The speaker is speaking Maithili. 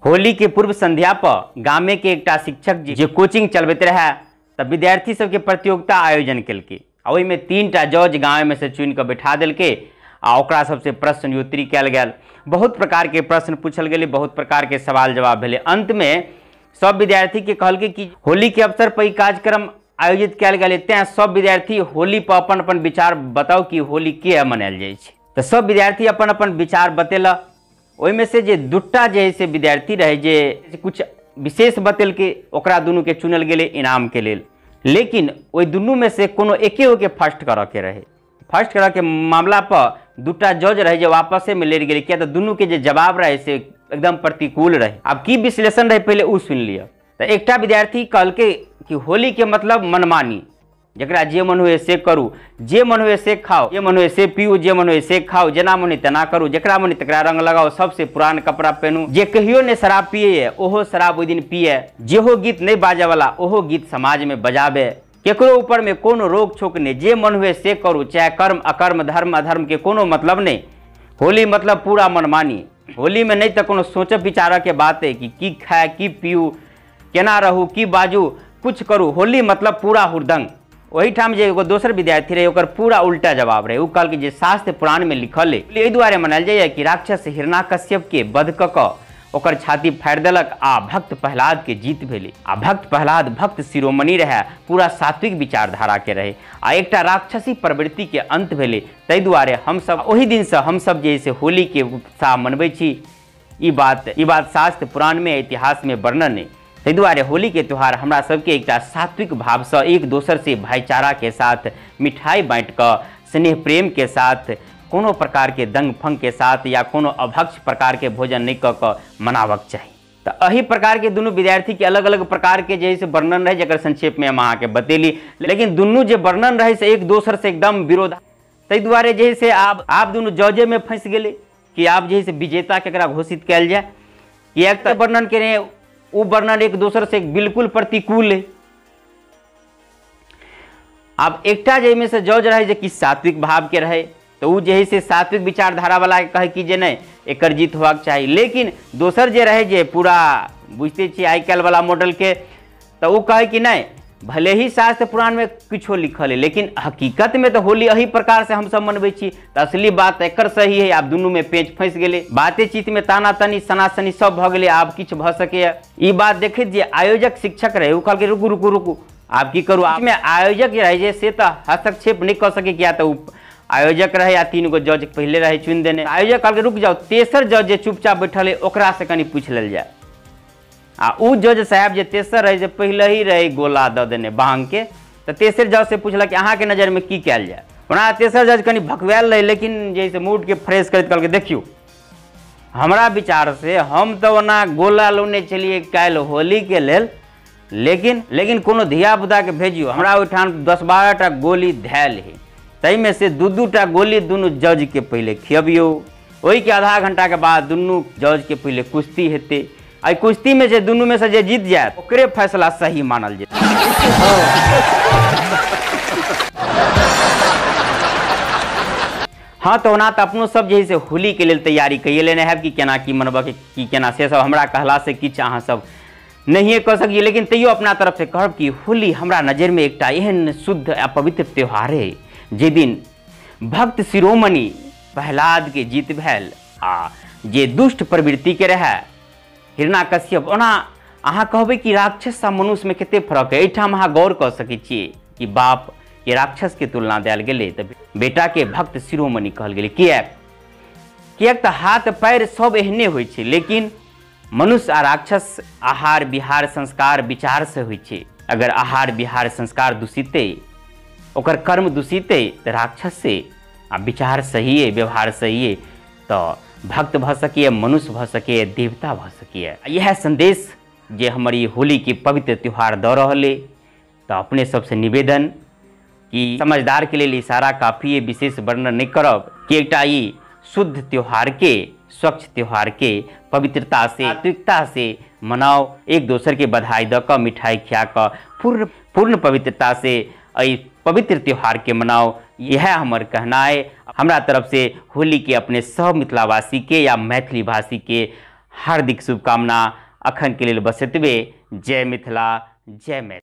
होली के पूर्व संध्या पर गामे के एकटा शिक्षक जी जे कोचिंग चलबैत रहे तऽ विद्यार्थी सबके प्रतियोगिता आयोजन केलकै आ ओहिमे 3टा जज गाँवमे से चुनि कऽ बैठा देलकै आ ओकरा सबसे प्रश्न उत्तरी कयल गेल। बहुत प्रकार के प्रश्न पूछल गेलै, बहुत प्रकार के सवाल जवाब भेलै। अंत में सब विद्यार्थी के कहलकै कि होली के अवसर पर ई कार्यक्रम आयोजित कयल गेलै, तें सब विद्यार्थी होली पर अपन अपन विचार बताउ कि होली किया मनायल जाइ छै। तऽ सब विद्यार्थी अपन अपन विचार बतेलक। ओहिमे से जे दूटा जे है से विद्यार्थी रहे जे कुछ विशेष बतेलकै, ओकरा दुनू के चुनल गेलै इनाम के लेल। लेकिन ओहि दुनू में से कोनो एके गो के फर्स्ट करऽ के रहे। फर्स्ट करऽ के मामला पर दूटा जज रहे जे आपसे में लड़ि गेलै, किया तऽ दुनू के जे जवाब रहे से एकदम प्रतिकूल रहे। आब की विश्लेषण रहे पहिले ओ सुनि लिअ। तऽ एकटा विद्यार्थी कहलकै कि होली के मतलब मनमानी, जकरा जे मन हुए से करू, जे मन हुए से खाओ, जे मन हुए से पीऊ, जे मन हुए से खाओ, जेना मन हुए तेना करू, जकरा मन हुए तकरा रंग लगाओ, सबसे पुरान कपड़ा पहनू, जे कहियो नहि शराब पिए ओहो शराब ओहि दिन पिए, जेहो गीत नहि बाजयवला ओहो गीत समाजमे बजाबे, केकरो ऊपर में कोनो रोक छोक नहि, जे मन हुए से करू, चाहे कर्म अकर्म धर्म अधर्म के कोनो मतलब नहि। होली मतलब पूरा मनमानी। होली में नहीं तऽ कोनो सोचऽ विचारऽ के बात है कि की खाए की पीऊ, केना रहू की बाजू, कुछ करू। होली मतलब पूरा हुरदंग। ओहिठाम जे एगो दोसर विद्यार्थी रहे ओकर पूरा उल्टा जवाब रहे। ओ कहलकै जे शास्त्र पुराण में लिखल है एहि दुआरे मनायल जाइए कि राक्षस हिरण्यकश्यप के वध कऽ कऽ ओकर छाती फाड़ि देलक आ भक्त प्रहलाद के जीत भेलै। आ भक्त प्रहलाद भक्त शिरोमणि रहे, पूरा सात्विक विचारधारा के रहे आ एकटा राक्षसी प्रवृत्ति के अंत भेलै। ताहि दुआरे हमसब ओहि दिनसँ हमसब जे से होली के उत्साह मनबै छी। ई बात शास्त्र पुराण में इतिहास में वर्णन है। ताहि दुआरे होली के त्यौहार हमरा सबके एकटा सात्विक भावसँ एक दोसर से भाईचारा के साथ मिठाई बाँटि कऽ स्नेह प्रेम के साथ कोनो प्रकार के दंग फंग के साथ या कोनो अभक्ष प्रकार के भोजन नहीं कऽ कऽ मनाबक चाही। तऽ एहि प्रकार के दुनू विद्यार्थी के अलग अलग प्रकार के जे है से वर्णन रहे, जकर संक्षेप में हम अहाँके बतेली। लेकिन दुनू जे वर्णन रहे से एक दोसर से एकदम विरोध। ताहि दुआरे जे है से आब दुनू जजे में फँसि गेलै कि आब जे है से विजेता केकरा घोषित कयल जाय। किएक तऽ वर्णन केने ओ वर्णन एक दोसर से बिल्कुल प्रतिकूल है। आब एकटा जाहिमे से जज रहे जे कि सात्विक भाव के रहे तो ओ जे है से सात्विक विचारधारा वाला के कहे कि जे नहीं एकर जीत होबाक चाही। लेकिन दोसर जे रहे जे पूरा बुझते छियै आइ काल्हि वाला मॉडल के, तो ओ कहे कि नहीं भले ही शास्त्र पुराण में किछो लिखल है लेकिन हकीकत में तो होली एही प्रकार से हमसब मनबै छी, तऽ असली बात एकर सही है। आब दुनू में पेच फँसि गेलै, बाते चीत में ताना तानी सनासनी सब भऽ गेलै। आब किछु भऽ सकैए। ई बात देखैत जे आयोजक शिक्षक रहे ओ कहलकै रुकू रुकू रुकू, आब की करू। आब में आयोजक जे रहे जे से तऽ हस्तक्षेप नहि कऽ सकै, किया तऽ ओ आयोजक रहे आ 3 गो जज पहिले रहे चुनि देने। आयोजक कहलकै रुक जाओ, तेसर जज जे चुपचाप बैठल है ओकरा से कनि पूछि लेल जाय। आ उ जज साहब जे तेसर रहे जे पहिले ही रहे गोला दऽ देने बांग के, तऽ तेसर जज से पूछलक कि अहाँके नजरमे की कयल जाय। ओना तेसर जज कनि भकवायल रहे लेकिन जे से मूड के फ्रेश करैत कहलकै देखियौ हमरा विचार से हम तऽ ओना गोला लौने छलियै काल्हि होली के लेल, लेकिन कोनो धियापुताके भेजियौ, हमरा ओहिठाम 10-12 टा गोली धयल है, ताहिमे से 2-2 टा गोली दुनू जज के पहिले खियबियौ, ओहिके आधा घंटा के बाद दुनू जज के पहिले कुश्ती हेतै, एहि कुश्ती में जे दुनू में से जे जीत जायत ओकरे फैसला सही मानल जेतै। हाँ तो ओना तऽ अपनो सब जे है से होली के लेल तैयारी कैये लेने हैब कि केना की मनबऽ के की केना, से सब हमरा कहला से किछु अहाँ सब नहिए कऽ सकिए, लेकिन तैयो अपना तरफ से कहब कि होली हमरा नजर में एकटा एहन शुद्ध आ पवित्र त्यौहार है जे दिन भक्त शिरोमणि प्रहलाद के जीत भेल आ जे दुष्ट प्रवृत्ति के रहे हिरण्यकश्यप। ओना अहाँ कहबै कि राक्षस आ मनुष्य में कते फरक है, एहिठाम अहाँ गौर कऽ सकै छियै कि बाप के राक्षस के तुलना देल गेलै तऽ बेटा के भक्त शिरोमणि कहल गेलै। किएक? किएक तऽ हाथ पैर सब एहने होइ छै, लेकिन मनुष्य आ राक्षस आहार विहार संस्कार विचार से होइ छै। अगर आहार विहार संस्कार दूषित, ओकर कर्म दूषित तऽ राक्षस से, आ विचार सही है व्यवहार सही है तऽ भक्त भऽ सकैए, मनुष्य भऽ सकैए, देवता भऽ सकैए। इएह संदेश जे हमर ई होली के पवित्र त्यौहार दऽ रहल अइ। तऽ अपने सबसे निवेदन कि समझदार के लेल इशारा काफी है, विशेष वर्णन नहीं करब कि एकटा ई शुद्ध त्यौहार के, स्वच्छ त्यौहार के पवित्रता से सात्विकता से मनाओ, एक दोसर के बधाई दऽ कऽ मिठाई खिया कऽ पूर्ण पवित्रता से एहि पवित्र त्यौहार के मनाओ। यह हमर कहना है। हमरा तरफ से होली के अपने सब मिथिलावासी के या मैथिली भाषी के हार्दिक शुभकामना। अखन के लेल बस एतबे। जय मिथिला, जय मैथिली।